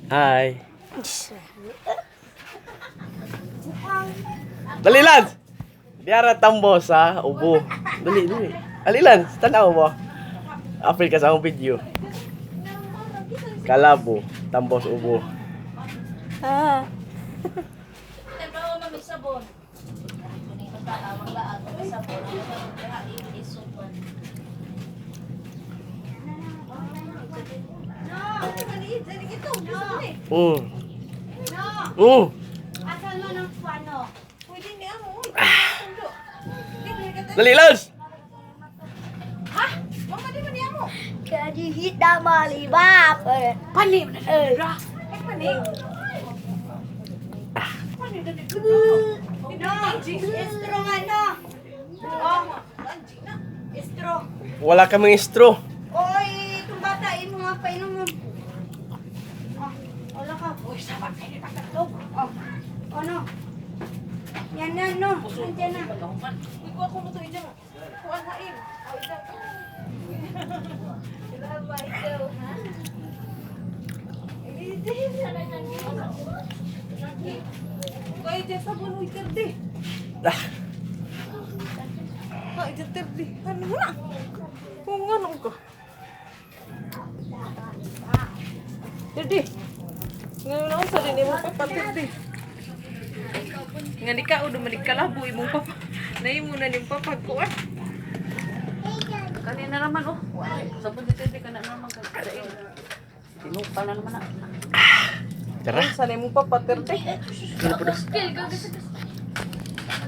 Hi. Dali, Lance! Diara tambo sa ubo. Dali, dali. Ali, Lance, tanaw mo. Apil ka sa akong video. Kalabo, tambo sa ubo. Ah. Asan mo ng ano? Pwede niya mo. Dali, Lance! Ha? Mama, di ba niya mo? Kadi hita maliba. Pani na Eh, pani. Pani na dito. No, istro nga no. Oh, istro. Wala kaming straw. Oy, itong bata, imo nga painom mo. Oh, wala ka. Uy, sabag kayo nakatlog. Oh, ano? Yan na, no. Nandiyan na. Uy, kuha ko mo to dyan. Kuha hain. Oh, ikaw. Kuha dyan sabon, uy, terde. Ah. Ha, dyan terde. Ano mo na? Kung ano ka? Terde. Ngayon ako sa rin imong papa, terde. Nga ni ka, o dumanig kalabo imong papa. Naimo na niyong papa kuha. Kanina naman oh. Sabon dito hindi ka na naman kagdain. Tinupa na naman na. Tara. Sa imong papa, terde. Ano po daw?